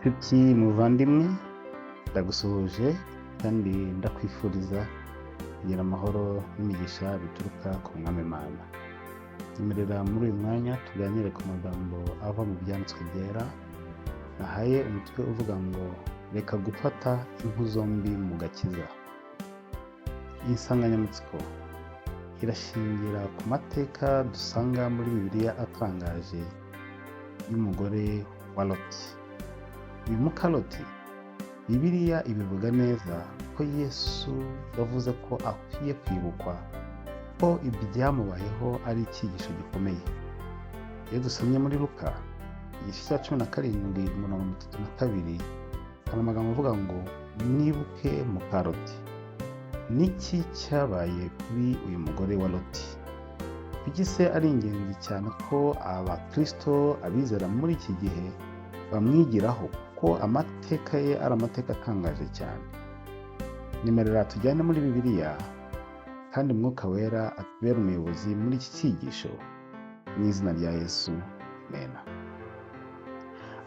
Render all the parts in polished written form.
Nshuti muvandimwe, ndagusuhuje kandi ndakwifuriza kugira amahoro n'imigisha bituruka ku Mwami Imana. Nyemerera muri uyu mwanya tuganire ku magambo ava mu Byanditswe Byera, nahaye umutwe uvuga ngo "Reka gufata impu zombi mu gakiza". Iyi nsanganyamatsiko irashingira ku mateka dusanga muri Bibiliya atangaje y'umugore wa Loti. Uyu muka Loti, Bibiliya ibivuga neza ko Yesu yavuze ko akwiye kwibukwa, ko ibyamubayeho ari icyigisho gikomeye. Iyo dusomye muri Luka igice cya 17, umurongo 32, hari amagambo avuga ngo "Mwibuke muka Loti". Niki cyabaye kuri uyu mugore wa Loti? Kuki se ari ingenzi cyane ko Abakristo, abizera muri iki gihe, bamwigiraho, kuko amateka ye ari amateka atangaje cyane? Nyemerera tujyane muri Bibiliya kandi Mwuka Wera atubere umuyobozi muri iki cyigisho, mu izina rya Yesu, amena.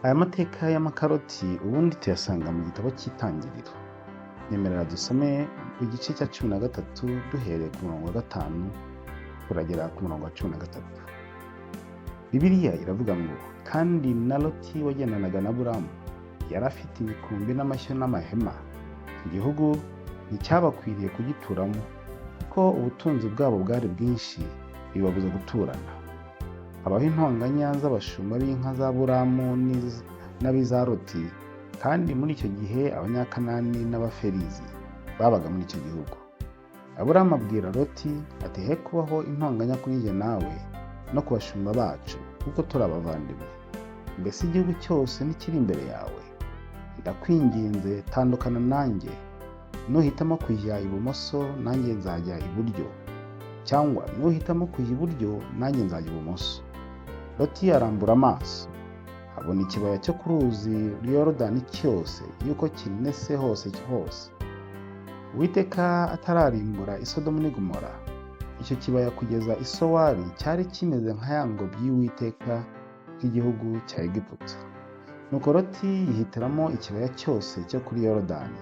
Aya mateka ya muka Loti ubundi tuyasanga mu gitabo cy'Itangiriro. Nyemerera dusome ku gice cya 13, duhereye ku murongo wa 5 kuragera ku murongo wa 13. Bibiliya iravuga ngo: "Kandi na Loti wagendanaga na Aburamu yari afite imikumbi n'amashyo n'amahema. Igihugu nticyabakwiriye kugituramo, kuko ubutunzi bwabo bwari bwinshi, bibabuza guturana. Habaho intonganya z'abashumba b'inka za Aburamu n'ab'iza Loti. Kandi muri icyo gihe Abanyakanani n'Abaferizi babaga muri icyo gihugu. Aburamu abwira Loti ati: 'He kubaho intonganya kuri jye nawe no ku bashumba bacu, kuko turi abavandimwe. Mbese igihugu cyose ntikiri imbere yawe? Ndakwinginze, tandukana nanjye. Nuhitamo kujya ibumoso, nanjye nzajya iburyo, cyangwa nuhitamo kujya iburyo, nanjye nzajya ibumoso.' Loti arambura amaso, abona ikibaya cyo ku ruzi Yorodani cyose yuko kinese hose hose. Uwiteka atararimbura i Sodomu n'i Gomora, icyo kibaya kugeza i Sowari cyari kimeze nka ya ngobyi y'Uwiteka, nk'igihugu cya Egiputa. Nuko Loti yihitiramo ikibaya cyose cyo kuri Yorodani,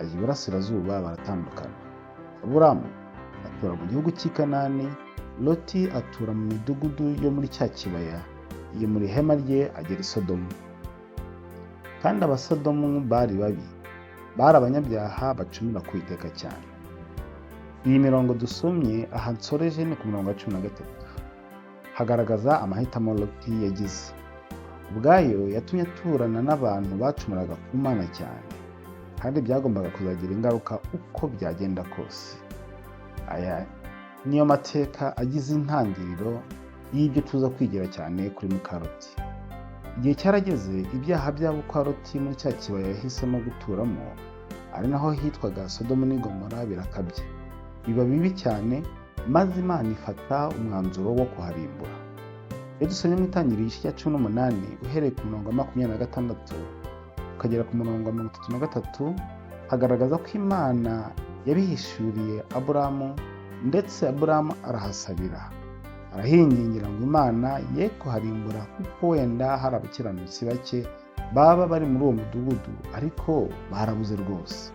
ajya iburasirazuba, baratandukana. Aburamu atura mu gihugu cy'i Kanani, Loti atura mu midugudu yo muri cya kibaya, yimura ihema rye agera i Sodomu. Kandi Abasodomu bari babi, bari abanyabyaha bacumura ku Uwiteka cyane." Iyi mirongo dusomye, aha nsoreje ni ku murongo wa 13, hagaragaza amahitamo Loti yagize. Ubwayo yatumye aturana n'abantu bacumuraga ku Mana cyane, kandi byagombaga kuzagira ingaruka uko byagenda kose. Aya niyo mateka agize intangiriro y'ibyo tuza kwigira cyane kuri muka Loti. Igihe cyarageze, ibyaha by'abo kwa Loti muri cya kibaya yahisemo guturamo, ari naho hitwaga Sodomu n'i Gomora, birakabye, biba bibi cyane, maze Imana ifata umwanzuro wo kuharimbura. Iyo dusomye mu Itangiriro igice cya 18, uhereye ku murongo wa 26 ukagera ku murongo wa 33, hagaragaza ko Imana yabihishuriye Aburamu, ndetse Aburamu arahasabira, arahingingira ngo Imana ye kuharimbura, kuko wenda hari abakiranutsi bake baba bari muri uwo mudugudu, ariko barabuze rwose.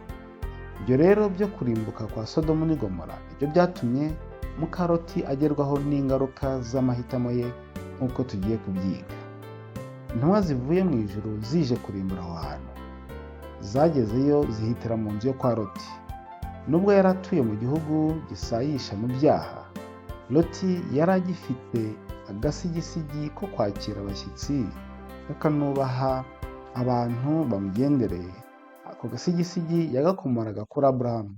Ibyo rero byo kurimbuka kwa Sodomu n'i Gomora nibyo byatumye muka Loti agerwaho n'ingaruka z'amahitamo ye, nk'uko tugiye kubyiga. Intumwa zivuye mu ijuru zije kurimbura aho hantu zagezeyo, zihitira mu nzu yo kwa Loti. Nubwo yari atuye mu gihugu gisayisha mu byaha, Loti yari agifite agasigisigi ko kwakira abashyitsi, akanubaha abantu bamugendereye. Ako gasigisigi yagakomoraga kuri Aburahamu.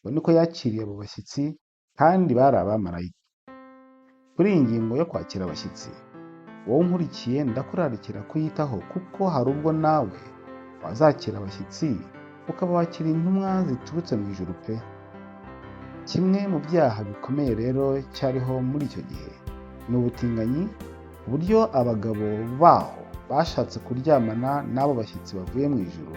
Uko niko yakiriye abo bashyitsi, kandi bari abamarayika. Kuri iyi ngingo yo kwakira abashyitsi, wowe unkurikiye, ndakurarikira kuyitaho, kuko hari ubwo nawe wazakira abashyitsi, ukaba wakira intumwa ziturutse mu ijuru pe. Kimwe mu byaha bikomeye rero cyariho muri icyo gihe ni ubutinganyi, ku buryo abagabo baho bashatse kuryamana n'abo bashyitsi bavuye mu ijuru,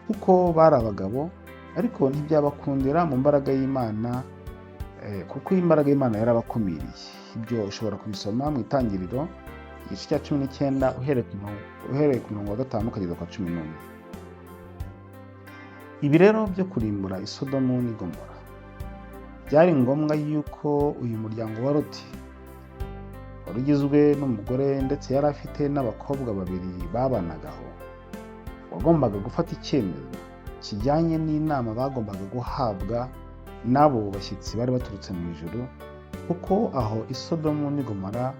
kuko bari abagabo, ariko ntibyabakundira mu mbaraga y'Imana, kuko imbaraga y'Imana yarabakumiriye. Ibyo ushobora kubisoma mu Itangiriro Igice cya 19, uhereye ku murongo wa 5 ukageza kwa 11. Ibi rero byo kurimbura Isodomu n'i Gomora, byari ngombwa yuko uyu muryango wa Loti wari ugizwe n'umugore, ndetse yari afite n'abakobwa babiri babanagaho, wagombaga gufata icyemezo kijyanye n'inama bagombaga guhabwa n'abo bashyitsi bari baturutse mu ijuru, kuko aho Isodomu n'i Gomora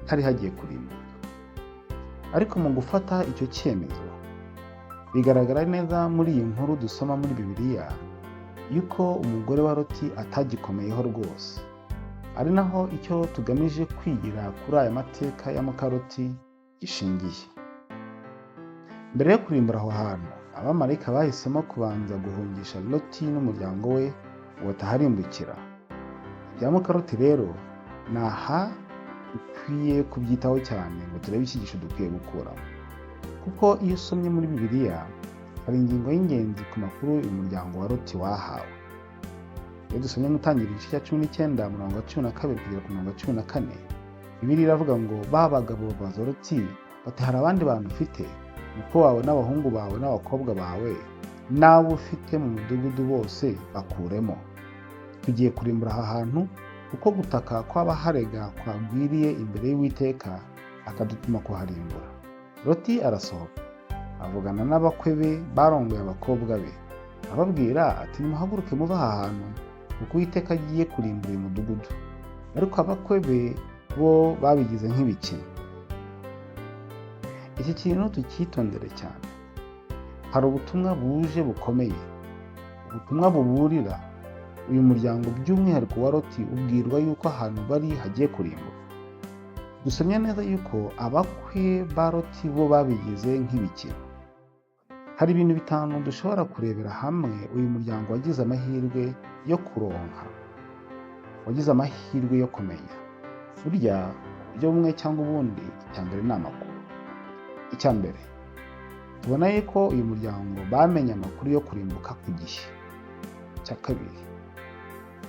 hari hagiye kurimbuka. Ariko mu gufata icyo cyemezo, bigaragara neza muri iyi nkuru dusoma muri Bibiliya yuko umugore wa Loti atagikomeyeho rwose, ari naho icyo tugamije kwigira kuri aya mateka ya muka Loti gishingiye. Mbere yo kurimbura aho hantu, abamarayika bahisemo kubanza guhungisha Loti n'umuryango we ngo bataharimbukira. Ibya muka Loti rero ni aha dukwiye kubyitaho cyane ngo turebe icyigisho dukwiye gukuramo, kuko iyo usomye muri Bibiliya hari ingingo y'ingenzi ku makuru uyu muryango wa Loti wahawe. Iyo dusomye mu Itangiriro igice cya 19, umurongo wa 12 kugera ku murongo wa 14, Bibiliya iravuga ngo: "Ba bagabo babaza Loti bati: 'Hari abandi bantu ufite, umukwe wawe n'abahungu bawe n'abakobwa bawe n'abo ufite mu mudugudu bose bakuremo? Tugiye kurimbura aha hantu, kuko gutaka kw'abaharega kwagwiriye imbere y'Uwiteka, akadutuma kuharimbura.' Loti arasohoka avugana n'abakwe be barongoye abakobwa be, ababwira ati: 'Nimuhaguruke muve aha hantu, kuko Uwiteka agiye kurimbura uyu mudugudu.' Ariko abakwe be bo babigize nk'ibikino." Iki kintu tucyitondere cyane. Hari ubutumwa buje bukomeye, ubutumwa buburira uyu muryango, by'umwihariko wa Loti, ubwirwa yuko ahantu bari hagiye kurimbuka. Dusomye neza yuko abakwe ba Loti bo babigize nk'ibikino. Hari ibintu bitanu dushobora kurebera hamwe uyu muryango wagize amahirwe yo kuronka, wagize amahirwe yo kumenya. Burya uburyo bumwe cyangwa ubundi, icya mbere ni amakuru. Icya mbere, tubona yuko uyu muryango bamenye amakuru yo kurimbuka ku gihe. Icya kabiri,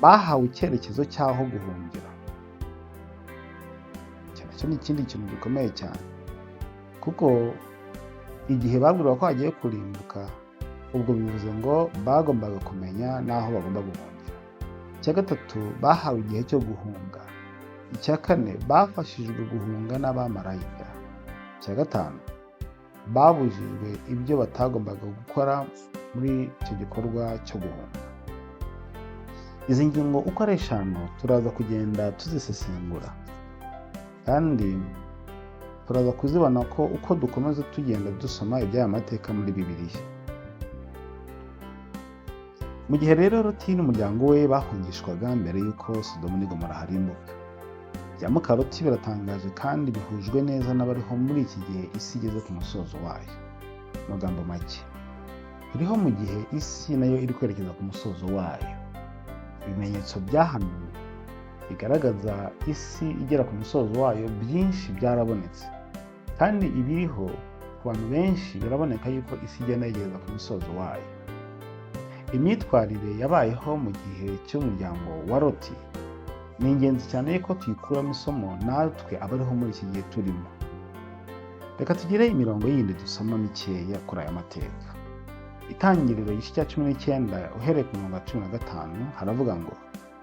bahawe icyerekezo cy'aho guhungira. Icyo nacyo ni ikindi kintu gikomeye cyane, kuko igihe babwirwa ko hagiye kurimbuka, ubwo bivuze ngo bagombaga kumenya n'aho bagomba guhungira. Icya gatatu, bahawe igihe cyo guhunga. Icya kane, bafashijwe guhunga n'abamarayika. Icya gatanu, babujijwe ibyo batagombaga gukora muri icyo gikorwa cyo guhunga. Izi ngingo uko ari eshanu turaza kugenda tuzisesengura, kandi turaza kuzibona ko uko dukomeza tugenda dusoma iby'aya mateka muri Bibiliya. Mu gihe rero Loti n'umuryango we bahungishwaga mbere y'uko Sodomu n'Igomora harimbuka, ibya muka Loti biratangaje kandi bihujwe neza n'abariho muri iki gihe isi igeze ku musozo wayo. Mu magambo make, turiho mu gihe isi nayo iri kwerekeza ku musozo wayo. Ibimenyetso byahanuwe bigaragaza isi igera ku musozo wayo byinshi byarabonetse, kandi ibiriho ku bantu benshi biraboneka yuko isi igenda yegereza ku musozo wayo. Imyitwarire yabayeho mu gihe cy'umuryango wa Loti ni ingenzi cyane yuko tuyikuramo isomo natwe abariho muri iki gihe turimo. Reka tugire imirongo yindi dusoma mikeya kuri aya mateka. Itangiriro igice cya 19, uhereye ku murongo wa 15, haravuga ngo: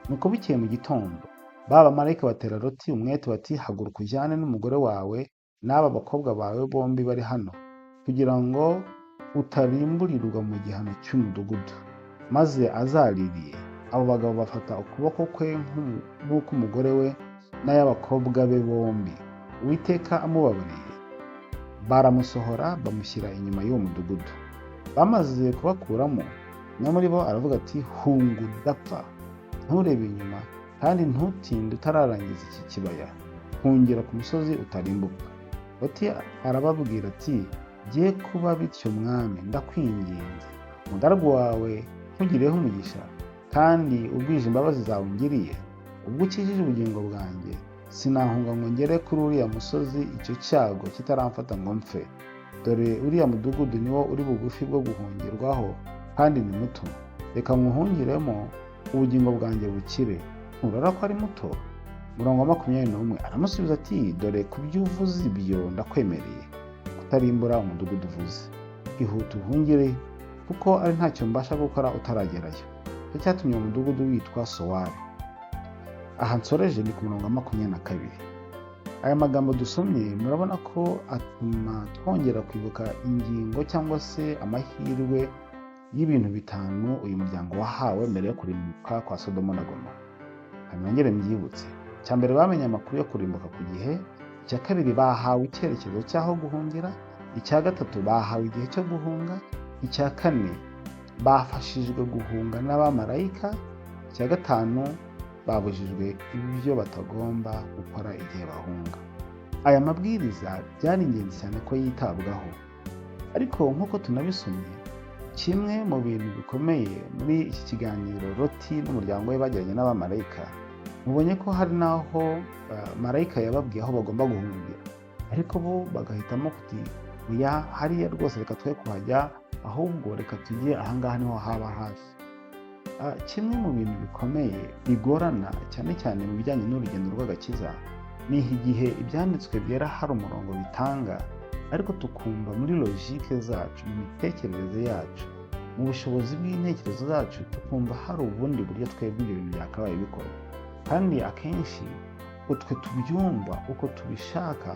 "Nuko bukeye mu gitondo, ba bamarayika batera Loti umwete bati: 'Haguruka ujyane n'umugore wawe n'aba bakobwa bawe bombi bari hano, kugira ngo utarimburirwa mu gihano cy'umudugudu.' Maze azaririye, abo bagabo bafata ukuboko kwe nk'uk'umugore we n'ay'abakobwa be bombi, Uwiteka amubabariye, baramusohora bamushyira inyuma y'uwo mudugudu. Bamaze kubakuramo, umwe muri bo aravuga ati: 'Hunga udapfa, nturebe inyuma kandi ntutinde utararangiza iki kibaya, hungira ku musozi utarimbuka.' Loti arababwira ati: 'Bye kuba bityo, mwami, ndakwinginze, umugaragu wawe ntugireho umugisha, kandi ugwije imbabazi zawe ungiriye, ubwo ukijije ubugingo bwanjye, sinahunga ngo ngere kuri uriya musozi icyo cyago kitaramfata ngo mpfe. Dore uriya mudugudu niwo uri bugufi bwo guhungirwaho kandi ni muto, reka nywuhungiremo ubugingo bwanjye bukire. Nturora ko ari muto?' Umurongo wa 21, aramusubiza ati: "Dore ku byo uvuze ibyo ndakwemereye kutarimbura umudugudu uvuze. Ihute uhungire, kuko ari ntacyo mbasha gukora utaragerayo." Icyo cyatumye uwo mudugudu witwa Sowari. Aha nsoreje ni ku murongo wa 22. Aya magambo dusomye, murabona ko atuma twongera kwibuka ingingo cyangwa se amahirwe y'ibintu bitanu uyu muryango wahawe mbere yo kurimbuka kwa Sodomo na Gomora. Nongere mbyibutse: icya mbere, bamenye amakuru yo kurimbuka ku gihe. Icya kabiri, bahawe icyerekezo cy'aho guhungira. Icya gatatu, bahawe igihe cyo guhunga. Icya kane, bafashijwe guhunga n'abamarayika. Icya gatanu, babujijwe ibyo batagomba gukora igihe bahunga. Aya mabwiriza byari ingenzi cyane ko yitabwaho. Ariko nk'uko tunabisomye, kimwe mu bintu bikomeye muri iki kiganiro Loti n'umuryango we bagiranye n'abamarayika, mubonye ko hari n'aho marayika yababwiye aho bagomba guhungira, ariko bo bagahitamo kuti: "Oya, hariya rwose reka twe kuhajya, ahubwo reka tujye ahangaha, niho haba hafi." Kimwe mu bintu bikomeye bigorana cyane cyane mu bijyanye n'urugendo rw'agakiza ni igihe Ibyanditswe Byera hari umurongo bitanga, ariko tukumva muri logique zacu, mu mitekerereze yacu, mu bushobozi bw'intekerezo zacu, tukumva hari ubundi buryo twebwe ibyo bintu byakabaye bikorwa. Kandi akenshi utwe tubyumva uko tubishaka,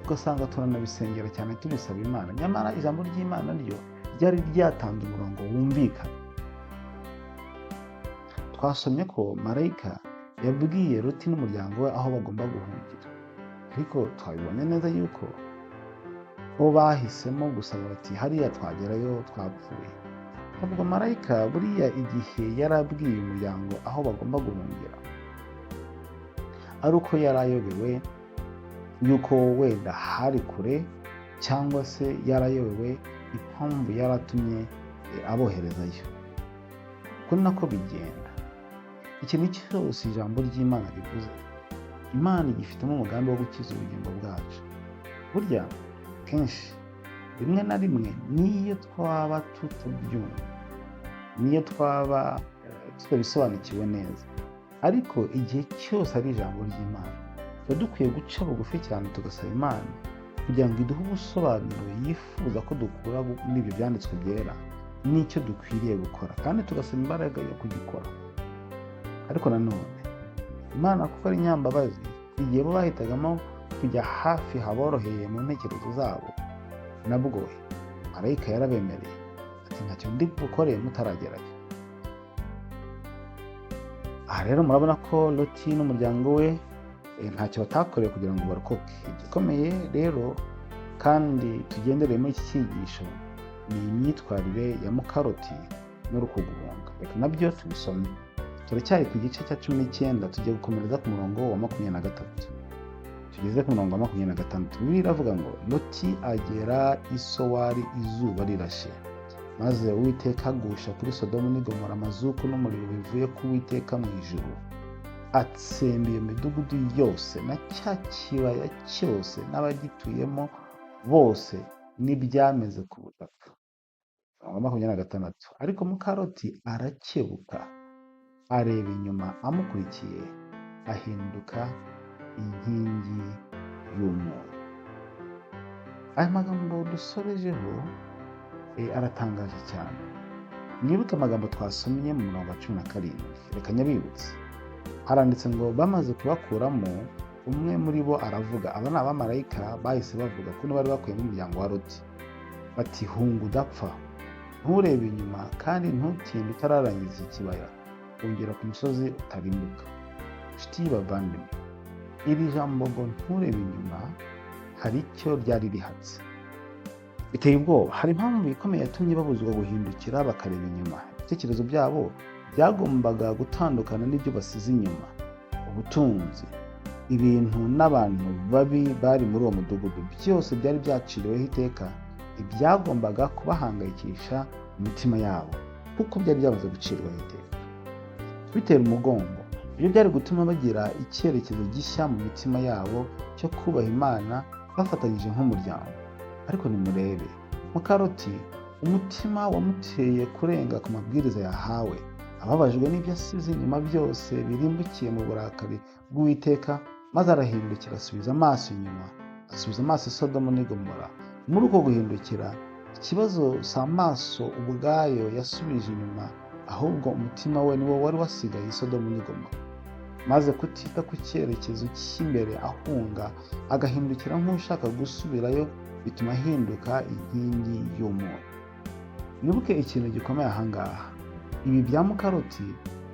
ugasanga turanabisengera cyane tubisaba Imana, nyamara ijambo ry'Imana ryo ryari ryatanze umurongo wumvikana. Twasomye ko marayika yabwiye Loti n'umuryango we aho bagomba guhungira, ariko twabibonye neza yuko bo bahisemo gusaba bati: "Hariya twagerayo twapfuye." Ntabwo marayika buriya igihe yari abwiye umuryango aho bagomba guhungira ari uko yari ayobewe yuko wenda hari kure, cyangwa se yarayobewe impamvu yaratumye aboherezayo. Uko ni nako bigenda. Ikintu cyose ijambo ry'Imana rivuze, Imana igifitemo umugambi wo gukiza ubugingo bwacu. Burya kenshi, rimwe na rimwe, n'iyo twaba tutabyumva, n'iyo twaba tutabisobanukiwe neza, ariko igihe cyose ari ijambo ry'Imana, tuba dukwiye guca bugufi cyane, tugasaba Imana kugira ngo iduhe ubusobanuro yifuza ko dukura muri ibyo Byanditswe Byera n'icyo dukwiriye gukora, kandi tugasaba imbaraga yo kugikora. Ariko nanone Imana, kuko ari nyambabazi, igihe bo bahitagamo kujya hafi haboroheye mu ntekerezo zabo, nabwo marayika yarabemereye ati: "Ntacyo ndi bukore mutaragerayo." Aha rero murabona ko Loti n'umuryango we ntacyo batakorewe kugira ngo barokoke. Igikomeye rero kandi tugendereye muri iki cyigisho ni imyitwarire ya muka Loti n'uruko guhunga. Reka nabyo tubisome. Turacyari ku gice cya 19, tugiye gukomereza ku murongo wa 23, tugeze ku murongo wa 26. Bibiliya iravuga ngo: "Loti agera i Sowari izuba rirashe, maze Uwiteka agusha kuri Sodomu n'i Gomora amazuku n'umuriro bivuye ku Uwiteka mu ijuru, atsemba iyo midugudu yose na cya kibaya cyose n'abagituyemo bose n'ibyameze ku butaka." Umurongo wa 26: "Ariko muka Loti arakebuka, areba inyuma amukurikiye, ahinduka inkingi y'umunyu." Aya magambo dusorejeho aratangaje cyane. Mwibuke amagambo twasomye mu murongo wa 17. Reka nyabibutse. Haranditse ngo: "Bamaze kubakuramo, umwe muri bo aravuga." Aba ni abamarayika bahise bavuga ko bari bakuyemo umuryango wa Loti, bati: "Hunga udapfa, nturebe inyuma kandi ntutinde utararangiza iki kibaya, wongera ku musozi utarimbuka." Inshuti y'abavandimwe, iri jambo ngo "nturebe inyuma" hari icyo ryari rihatse biteye ubwoba. Hari impamvu ikomeye yatumye babuzwa guhindukira bakareba inyuma. Ibitekerezo byabo byagombaga gutandukana n'ibyo basize inyuma. Ubutunzi, ibintu n'abantu babi bari muri uwo mudugudu, byose byari byaciriweho iteka. Ibyagombaga kubahangayikisha mu mitima yabo, kuko byari byamaze gucirwaho iteka. Bitera umugongo ibyo byari gutuma bagira icyerekezo gishya mu mitima yabo cyo kubaha Imana bafatanyije nk'umuryango. Ariko nimurebe muka Loti, umutima wamuteye kurenga ku mabwiriza yahawe. Ababajwe n'ibyo asize inyuma byose birimbukiye mu burakari bw'Uwiteka, maze arahindukira asubiza amaso inyuma, asubiza amaso i Sodomu n'i Gomora. Muri uko guhindukira, ikibazo si amaso ubwayo yasubije inyuma, ahubwo umutima we niwo wari wasigaye i Sodomu n'i Gomora. Maze kutita ku cyerekezo cy'imbere ahunga, agahindukira nk'ushaka gusubirayo, bituma ahinduka inkingi y'umunyu. Mwibuke ikintu gikomeye ahangaha. Ibi bya muka Loti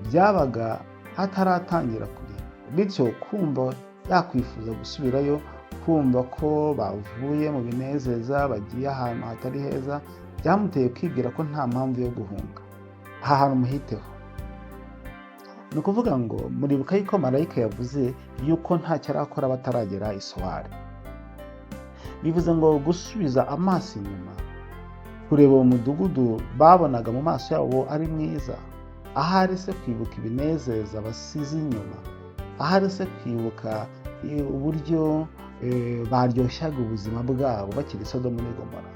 byabaga hataratangira kurimba, bityo kumva yakwifuza gusubirayo, kumva ko bavuye mu binezeza bagiye ahantu hatari heza, byamuteye kwibwira ko nta mpamvu yo guhunga. Aha hantu muhiteho. Ni ukuvuga ngo muribuka yuko marayika yavuze yuko ntacyo arakora bataragera i Sowari. Bivuze ngo gusubiza amaso inyuma, kureba uwo mudugudu babonaga mu maso yabo ari mwiza, ahari se kwibuka ibinezeza basize inyuma, ahari se kwibuka uburyo baryoshyaga ubuzima bwabo bakiri i Sodomu n'i Gomora,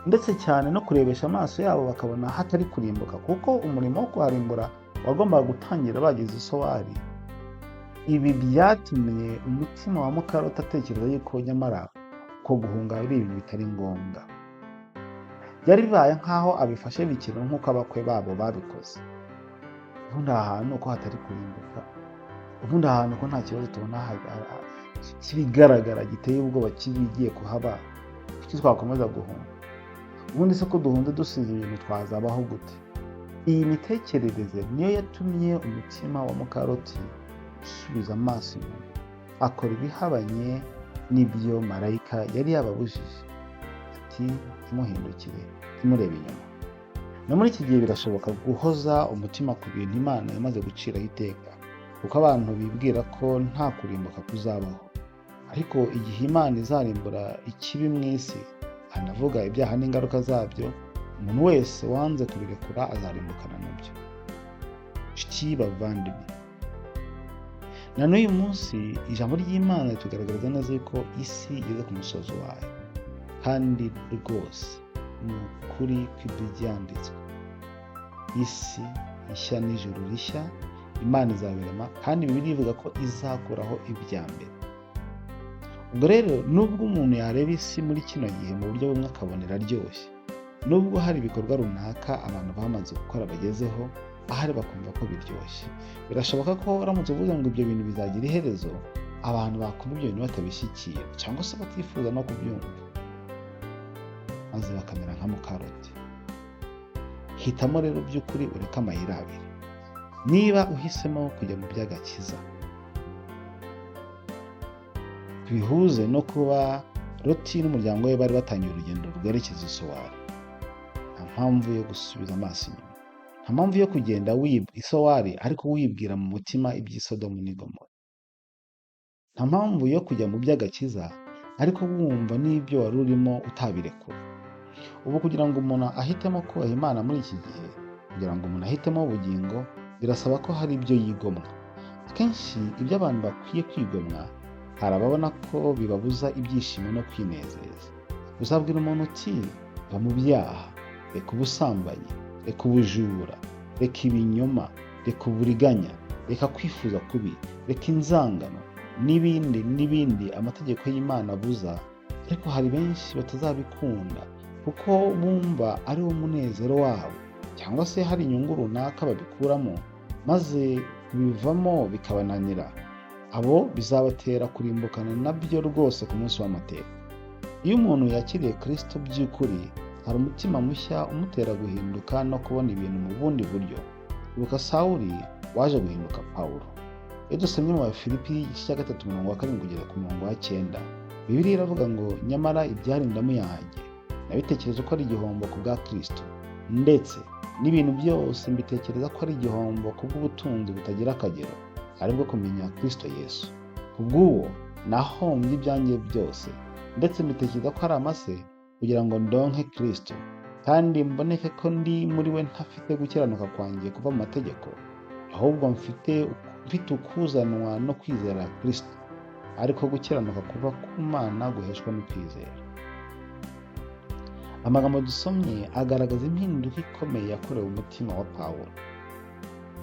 ndetse cyane no kurebesha amaso yabo bakabona hatari kurimbuka, kuko umurimo wo kuharimbura wagombaga gutangira bageze i Sowari. Ibi byatumye umutima wa muka Loti atekereza yuko nyamara ko guhunga ari ibintu bitari ngombwa. Byari bibaye nk'aho abifashe bikino nk'uko abakwe babo babikoze. Ubundi aha hantu ko hatari kurimbuka, ubundi aha hantu ko nta kibazo tubona kibigaragara giteye ubwoba kibigiye kuhaba, kuki twakomeza guhunga? Ubundi se ko duhunze dusize ibintu twazabaho gute? Iyi mitekerereze niyo yatumye umutima wa muka Loti usubiza amaso inyuma, akora ibihabanye n'ibyo marayika yari yababujije, ati: "Ntimuhindukire, ntimurebe inyuma." No muri iki gihe birashoboka guhoza umutima ku bintu Imana yamaze guciraho iteka, kuko abantu bibwira ko nta kurimbuka kuzabaho. Ariko igihe Imana izarimbura ikibi mu isi, hanavuga ibyaha n'ingaruka zabyo, umuntu wese wanze kubirekura azarimbukana nabyo. Nshuti bavandimwe, na n'uyu munsi ijambo ry'Imana ritugaragariza neza ko isi igeze ku musozo wayo, kandi rwose ni ukuri kw'ibyanditswe. Isi nshya n'ijuru rishya Imana izabirema, kandi Bibiliya ivuga ko izakuraho ibya mbere. Ubwo rero nubwo umuntu yareba isi muri kino gihe mu buryo bumwe akabona iraryoshye, nubwo hari ibikorwa runaka abantu bamaze gukora bagezeho, ahari bakumva ko biryoshye, birashoboka ko uramutse uvuze ngo ibyo bintu bizagira iherezo, abantu bakumva ibyo bintu batabishyikira cyangwa se batifuza no kubyumva, maze bakamera nka muka Loti. Hitamo rero by'ukuri, ureke amayira abiri. Niba uhisemo kujya mu by'agakiza, bihuze no kuba Loti n'umuryango we bari batangiye urugendo rwerekeza i Sowari. Nta mpamvu yo gusubiza amaso inyuma, nta mpamvu yo kugenda i Sowari ariko wibwira mu mutima iby'i Sodomu n'i Gomora. Nta mpamvu yo kujya mu by'agakiza ariko wumva n'ibyo wari urimo utabirekura. Ubu kugira ngo umuntu ahitemo kubaha Imana muri iki gihe, kugira ngo umuntu ahitemo ubugingo, birasaba ko hari ibyo yigomwa. Akenshi ibyo abantu bakwiye kwigomwa, hari ababona ko bibabuza ibyishimo no kwinezeza. Uzabwira umuntu uti: "Va mu byaha, reka ubusambanyi, reka ubujura, reka ibinyoma, reka uburiganya, reka kwifuza kubi, reka inzangano," n'ibindi n'ibindi amategeko y'Imana abuza, ariko hari benshi batazabikunda kuko bumva ari wo munezero wabo, cyangwa se hari inyungu runaka babikuramo, maze kubivamo bikabananira. Abo bizabatera kurimbukana nabyo rwose ku munsi w'amateka. Iyo umuntu yakiriye Kirisito by'ukuri, hari umutima mushya umutera guhinduka no kubona ibintu mu bundi buryo. Ibuka Sawuli waje guhinduka Pawulo. Iyo dusomye mu Bafilipi igice cya 3, umurongo wa 7 kugera ku murongo wa 9, Bibiliya iravuga ngo: "Nyamara ibyari indamu yanjye nabitekereje ko ari igihombo ku bwa Kirisito, ndetse n'ibintu byose mbitekereza ko ari igihombo ku bw'ubutunzi butagira akagero, aribwo kumenya Kirisito Yesu. Ku bw'uwo nahombye ibyanjye byose, ndetse mbitekereza ko ari amase, kugira ngo ndonke Kirisito, kandi mboneke ko ndi muri we ntafite gukiranuka kwanjye kuva mu mategeko, ahubwo mfite ukuzanwa no kwizera Kirisito, ariko gukiranuka kuva ku Mana guheshwa no kwizera." Amagambo dusomye agaragaza impinduka ikomeye yakorewe umutima wa Pawulo.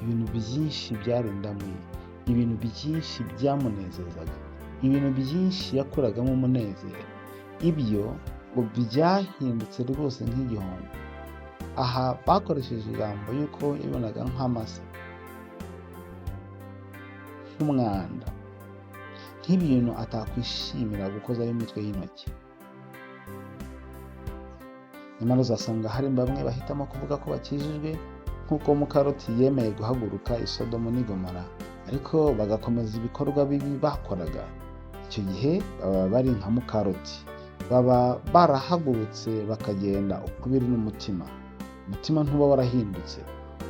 Ibintu byinshi byarindamuye, ibintu byinshi byamunezezaga, ibintu byinshi yakuragamo umunezero, ibyo ngo byahindutse rwose nk'igihombo. Aha bakoresheje ijambo yuko yabibonaga nk'amase, nk'umwanda, nk'ibintu atakwishimira gukozaho imitwe y'intoki. Nyamara uzasanga hari bamwe bahitamo kuvuga ko bakijijwe, nk'uko Mukaroti yemeye guhaguruka i Sodomu n'i Gomora, ariko bagakomeza ibikorwa bibi bakoraga. Icyo gihe baba bari nka Mukaroti, baba barahagurutse bakagenda ukubiri n'umutima. Umutima ntuba warahindutse,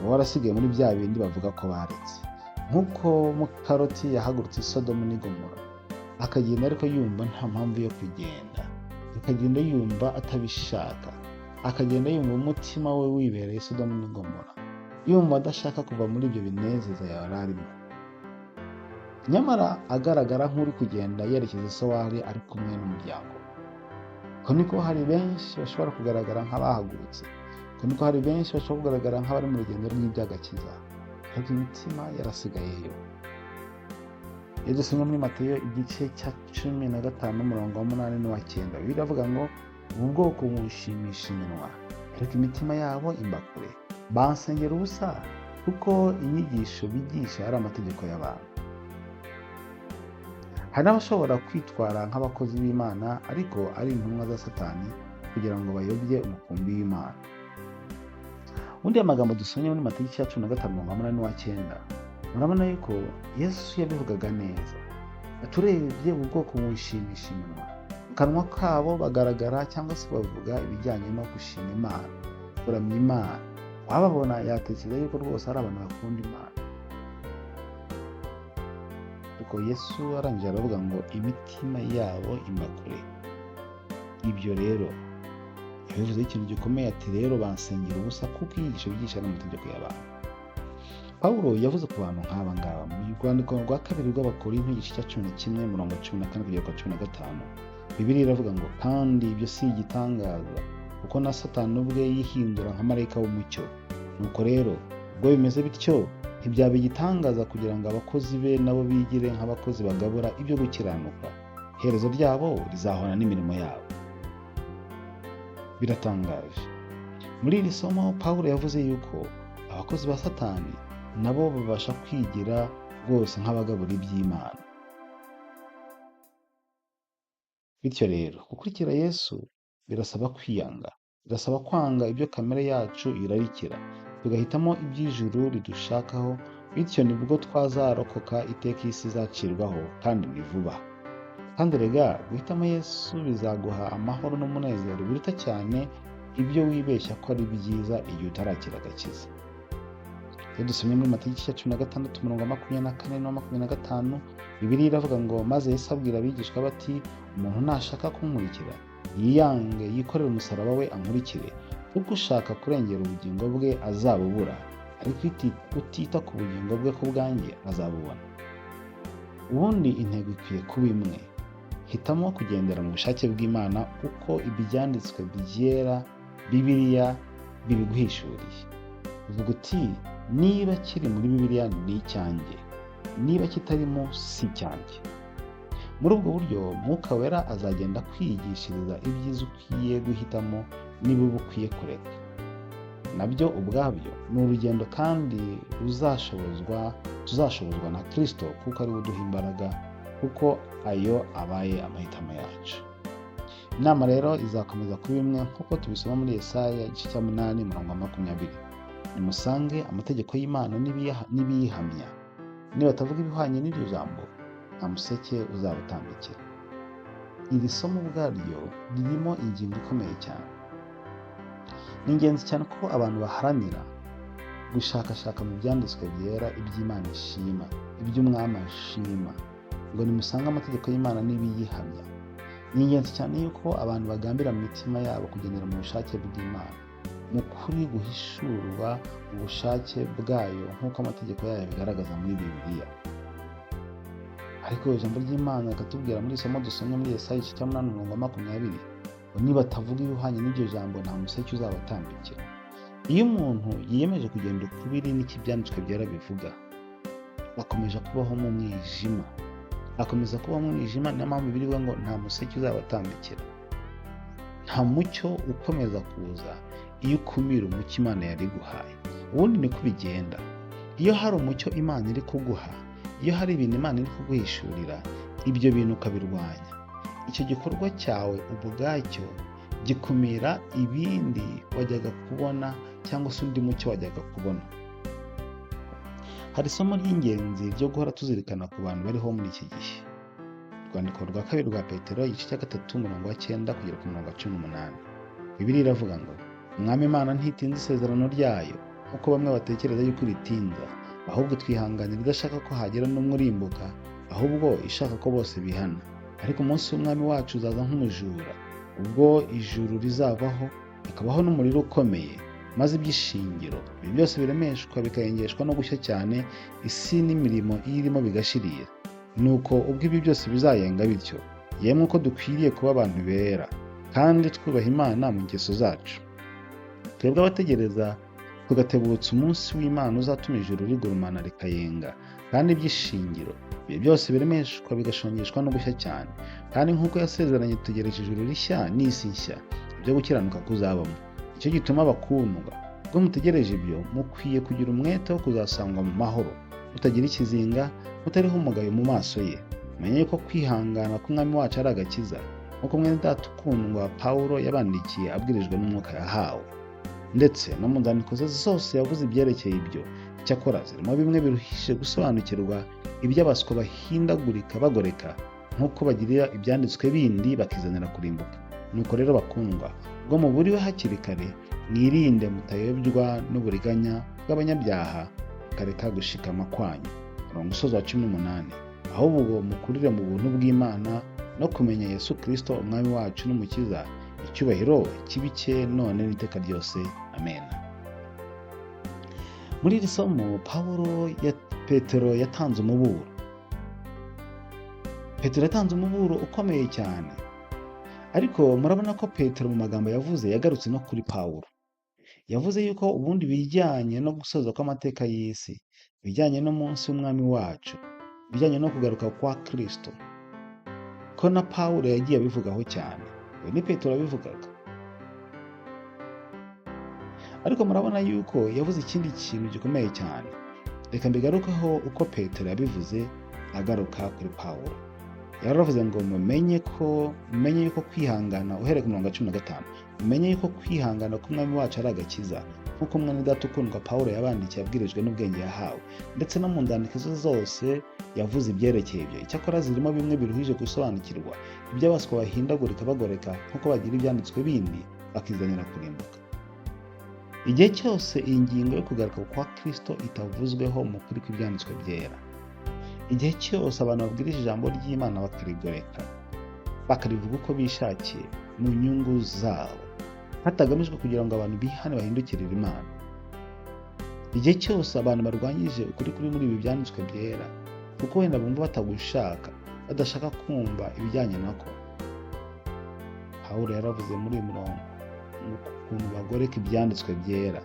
uba warasigaye muri bya bindi bavuga ko baretse. Nk'uko Mukaroti yahagurutse i Sodomu n'i Gomora, akagenda ariko yumva nta mpamvu yo kugenda, akagenda yumva atabishaka, akagenda yumva umutima we wibereye i Sodomu n'i Gomora, yumva adashaka kuva muri ibyo binezeza yari arimo. Nyamara agaragara nk'uri kugenda yerekeza i Sowari ari kumwe n'umuryango. Uko niko hari benshi bashobora kugaragara nk'abahagurutse, uko niko hari benshi bashobora kugaragara nk'abari mu rugendo rw'iby'agakiza, ariko imitima yarasigayeyo. Iyo dusomye muri Matayo igice cya 15 umurongo wa 8 n'uwa 9, Bibiliya iravuga ngo ubu bwoko bunshimisha iminwa, ariko imitima yabo imba kure, bansengera ubusa kuko inyigisho bigisha ari amategeko y'abantu. Hari n'abashobora kwitwara nk'abakozi b'Imana ariko ari intumwa za Satani kugira ngo bayobye umukumbi w'Imana. Ubundi amagambo dusomye muri Matayo igice cya 15 umurongo wa 8 n'uwa 9, murabona yuko Yesu yabivugaga neza. Turebye ubu bwoko bunshimisha iminwa, mu kanwa kabo bagaragara cyangwa se bavuga ibijyanye no gushima Imana, kuramya Imana. Wababona yatekereza yuko rwose ari abantu bakunda Imana. Ariko Yesu arangije aravuga ngo imitima yabo imba kure. Ibyo rero yabivuzeho ikintu gikomeye, ati rero bansengera ubusa kuko inyigisho bigisha ari amategeko y'abantu. Pawulo yavuze ku bantu nk'aba ngaba mu rwandiko rwa kabiri rw'Abakorinto igice cya 11 umurongo 14 kugera ku 15. Bibiliya iravuga ngo kandi ibyo si igitangaza, kuko na Satani ubwe yihindura nka marayika w'umucyo. Nuko rero ubwo bimeze bityo, ntibyaba igitangaza kugira ngo abakozi be nabo bigire nk'abakozi bagabura ibyo gukiranuka. Iherezo ryabo rizahwana n'imirimo yabo. Biratangaje. Muri iri somo Pawulo yavuze yuko abakozi ba Satani nabo babasha kwigira rwose nk'abagabura iby'Imana. Bityo rero gukurikira Yesu birasaba kwiyanga, birasaba kwanga ibyo kamere yacu irarikira, tugahitamo iby'ijuru ridushakaho. Bityo nibwo twazarokoka iteka isi izacirwaho, kandi ni vuba. Kandi rega guhitamo Yesu bizaguha amahoro n'umunezero biruta cyane ibyo wibeshya ko ari byiza igihe utarakira agakiza. Iyo dusomye muri Matayo igice cya 16 umurongo wa 24 n'uwa 25, Bibiliya iravuga ngo maze Yesu abwira abigishwa bati umuntu nashaka kunkurikira yiyange, yikorere umusaraba we ankurikire, kuko ushaka kurengera ubugingo bwe azabubura, ariko utita ku bugingo bwe ku bwanjye azabubona. Ubundi intego ikwiye kuba imwe: hitamo kugendera mu bushake bw'Imana uko ibyanditswe byera Bibiliya bibiguhishuriye. Uvuga uti niba kiri muri Bibiliya ni icyanjye, niba kitarimo si icyanjye. Muri ubwo buryo Mwuka Wera azagenda kwigishiriza ibyiza ukwiye guhitamo n'ibibi ukwiye kureka. Nabyo ubwabyo ni urugendo kandi tuzashobozwa na Kristo, kuko ari we uduha imbaraga, kuko ayo abaye amahitamo yacu. Inama rero izakomeza kuba imwe nk'uko tubisoma muri Yesaya igice cya 8 umurongo wa 20: nimusange amategeko y'Imana n'ibiyihamya, nibatavuga ibihwanye n'iryo jambo nta museke uzabatambikira. Iri somo ubwaryo ririmo ingingo ikomeye cyane. Ni ingenzi cyane ko abantu baharanira gushakashaka mu byanditswe byera iby'Imana ishima, iby'Umwami ashima, ngo nimusange amategeko y'Imana n'ibiyihamya. Ni ingenzi cyane yuko abantu bagambira mu mitima yabo kugendera mu bushake bw'Imana, mu kuri guhishurwa mu bushake bwayo nk'uko amategeko yayo abigaragaza muri Bibiliya. Ariko ijambo ry'Imana rikatubwira muri isomo dusomye muri Yesaya igice cya 8 umurongo wa 20 ngo nibatavuga ibihwanye n'iryo jambo nta museke uzabatambikira. Iyo umuntu yiyemeje kugenda ukubiri n'icyo ibyanditswe byera bivuga, akomeje kubaho mu mwijima, akomeza kubaho mu mwijima. Niyo mpamvu birivuga ngo nta museke uzabatambikira, nta mucyo ukomeza kuza iyo ukumira umucyo Imana yari iguhaye. Ubundi niko bigenda. Iyo hari umucyo Imana iri kuguha, iyo hari ibintu Imana iri kuguhishurira, ibyo bintu ukabirwanya, icyo gikorwa cyawe ubwacyo gikumira ibindi wajyaga kubona cyangwa se undi mucyo wajyaga kubona. Hari isomo ry'ingenzi ryo guhora tuzirikana ku bantu bariho muri iki gihe. Urwandiko rwa kabiri rwa Petero, igice cya 3, umurongo wa 9 kugera ku murongo wa 18. Bibiliya iravuga ngo Umwami Imana ntitinza isezerano ryayo nk'uko bamwe batekereza yuko iritinza, ahubwo twihanganira idashaka ko hagira n'umwe urimbuka, ahubwo ishaka ko bose bihana. Ariko umunsi w'Umwami wacu uzaza nk'umujura, ubwo ijuru rizavaho hakabaho n'umuriro ukomeye, maze iby'ishingiro ibi byose biremeshwa bikayengeshwa no gushya cyane, isi n'imirimo iyirimo bigashirira. Nuko ubwo ibi byose bizayenga bityo, yemwe uko dukwiriye kuba abantu bera kandi twubaha Imana mu ngeso zacu, twebwe abategereza tugatebutsa umunsi w'Imana uzatuma ijuru rigurumana rikayenga, kandi iby'ishingiro ibi byose biremeshwa bigashongeshwa no gushya cyane. Kandi nk'uko yasezeranye, dutegereje ijuru rishya n'isi nshya, ibyo gukiranuka kuzabamo. Nicyo gituma bakundwa, ubwo mutegereje ibyo, mukwiye kugira umwete wo kuzasangwa mu mahoro, mutagira ikizinga, mutariho umugayo mu maso ye. Mumenye ko kwihangana k'Umwami wacu ari agakiza, nk'uko mwene data ukundwa Pawulo yabandikiye abwirijwe n'umwuka yahawe. Ndetse no mu nzandiko ze zose yavuze ibyerekeye ibyo. Icyakora zirimo bimwe biruhije gusobanukirwa, iby'abaswa bahindagurika bagoreka, nk'uko bagirira ibyanditswe bindi bakizanira kurimbuka. Nuko rero bakundwa, ubwo muburiwe hakiri kare, mwirinde mutayobywa n'uburiganya bw'abanyabyaha, mukareka gushikama kwanyu. Umurongo usoza wa 18, ahubwo mukurire mu buntu bw'Imana no kumenya Yesu Kristo Umwami wacu n'Umukiza, icyubahiro kibe cye none n'iteka ryose. Amen. Muri iri somo Pawulo ya Petero yatanze umuburo. Petero yatanze umuburo ukomeye cyane, ariko murabona ko Petero mu magambo yavuze yagarutse no kuri Pawulo. Yavuze yuko ubundi bijyanye no gusoza kw'amateka y'isi, bijyanye n'umunsi w'Umwami wacu, bijyanye no kugaruka kwa Kristo, ko na Pawulo yagiye abivugaho cyane. Uyu ni Petero wabivugaga. Ariko murabona yuko yavuze ikindi kintu gikomeye cyane. Reka mbigarukeho uko Petero yabivuze agaruka kuri Pawulo. Yaravuze ngo mumenye yuko kwihangana, uhereye ku murongo wa 15, mumenye yuko kwihangana k'Umwami wacu ari agakiza, nk'uko mwene data ukundwa Pawulo yabandikiye abwirijwe n'ubwenge yahawe. Ndetse no mu nzandiko ze zose yavuze ibyerekeye ibyo. Icyakora zirimo bimwe biruhije gusobanukirwa, iby'abaswa bahindagurika bagoreka, nk'uko bagira ibyanditswe bindi bakizanira kurimbuka. Igihe cyose iyi ngingo yo kugaruka kwa Kristo itavuzweho mu kuri kw'ibyanditswe byera, igihe cyose abantu babwirije ijambo ry'Imana bakarigoreka, bakarivuga uko bishakiye mu nyungu zabo, hatagamijwe kugira ngo abantu bihane bahindukirire Imana, igihe cyose abantu barwanyije ukuri kuri muri ibi byanditswe byera, kuko wenda bumva batagushaka, badashaka kumva ibijyanye nako. Pawulo yaravuze muri uyu murongo ukuntu bagoreka ibyanditswe byera,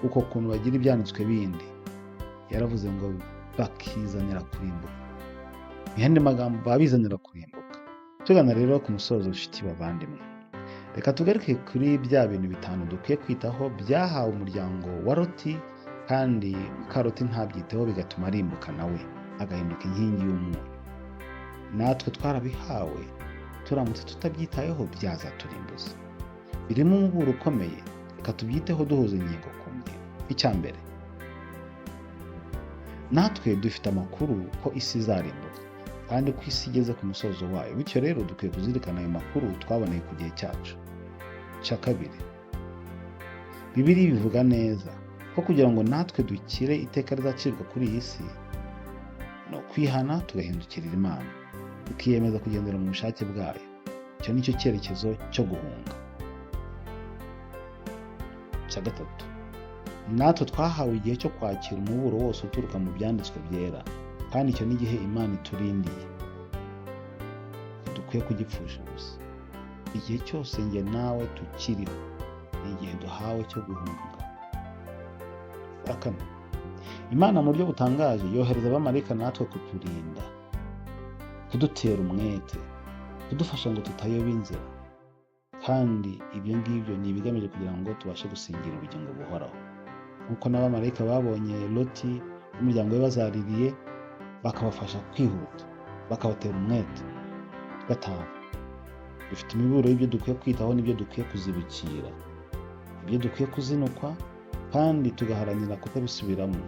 uko kuntu bagira ibyanditswe bindi, yaravuze ngo bakizanira kurimbuka. Mu yandi magambo, babizanira kurimbuka. Tugana rero ku musozo, nshuti bavandimwe, reka tugaruke kuri bya bintu 5 dukwiye kwitaho byahawe umuryango wa Loti, kandi muka Loti ntabyiteho bigatuma arimbuka nawe agahinduka inkingi y'umunyu. Natwe twarabihawe, turamutse tutabyitayeho byazaturimbuza. Birimo umuburo ukomeye, reka tubyiteho duhuza ingingo ku ngingo. Icya mbere, natwe dufite amakuru ko isi izarimbuka kandi ko isi igeze ku musozo wayo, bityo rero dukwiye kuzirikana ayo makuru twaboneye ku gihe cyacu. Icya kabiri, Bibiliya bivuga neza ko kugira ngo natwe dukire iteka rizacirwa kuri iyi si, ni ukwihana tugahindukirira Imana, tukiyemeza kugendera mu bushake bwayo. Icyo ni cyo cyerekezo cyo guhunga. Icya gatatu, natwe twahawe igihe cyo kwakira umuburo wose uturuka mu byanditswe byera, kandi icyo ni igihe Imana iturindiye, dukwiye kugipfusha gusa. Igihe cyose njye nawe tukiriho ni igihe duhawe cyo guhunga. Kane, Imana mu buryo butangaje yohereza abamarayika natwe kuturinda, kudutera umwete, kudufasha ngo tutayoba inzira. Kandi ibyo ngibyo ni ibigamije kugira ngo tubashe gusingira ubugingo buhoraho, nk'uko n'abamarayika babonye Loti n'umuryango we bazaririye, bakabafasha kwihuta, bakabatera umwete. Gatanu, dufite imiburo y'ibyo dukwiye kwitaho n'ibyo dukwiye kuzibukira, ibyo dukwiye kuzinukwa kandi tugaharanira kutabisubiramo,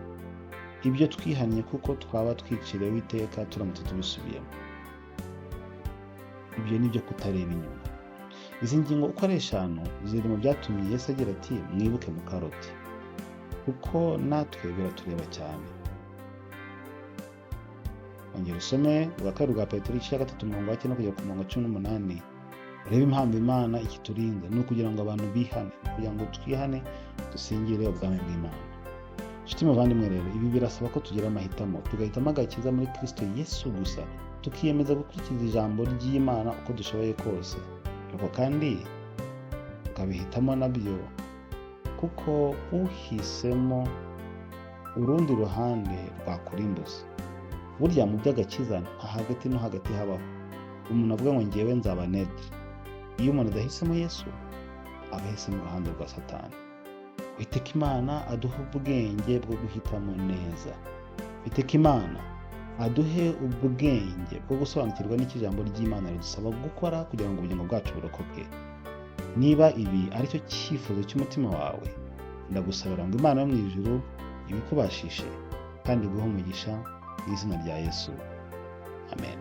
ibyo twihannye kuko twaba twiciriweho iteka turamutse tubisubiyemo. Ibyo ni ibyo kutareba inyuma. Izi ngingo uko ari eshanu ziri mu byatumye Yesu agira ati: "Mwibuke muka Loti", kuko natwe biratureba cyane. Ongera usome ubwa kabiri bwa Petero, igice cya 3, umurongo wa 9 kugera ku murongo wa 18, urebe impamvu Imana ikiturinda. Ni ukugira ngo abantu bihane, kugira ngo twihane dusingire ubwami bw'Imana. Inshuti muvandimwe rero, ibi birasaba ko tugira amahitamo, tugahitamo agakiza muri Kristo Yesu gusa, tukiyemeza gukurikiza ijambo ry'Imana uko dushoboye kose, ariko kandi tukabihitamo nabyo, kuko uhisemo urundi ruhande rwakurimbuza. Burya mu by'agakiza nta hagati no hagati habaho. Umuntu avuga ngo "Ngewe nzaba neutre". Iyo umuntu adahisemo Yesu, aba ahisemo uruhande rwa Satani. Uwiteka Imana aduhe ubwenge bwo guhitamo neza. Uwiteka Imana aduhe ubwenge bwo gusobanukirwa n'icyo ijambo ry'Imana ridusaba gukora kugira ngo ubugingo bwacu burokoke. Niba ibi aricyo cyifuzo cy'umutima wawe, ndagusabira ngo Imana yo mu ijuru ibikubashishe kandi iguhe umugisha mu izina rya Yesu. Amen.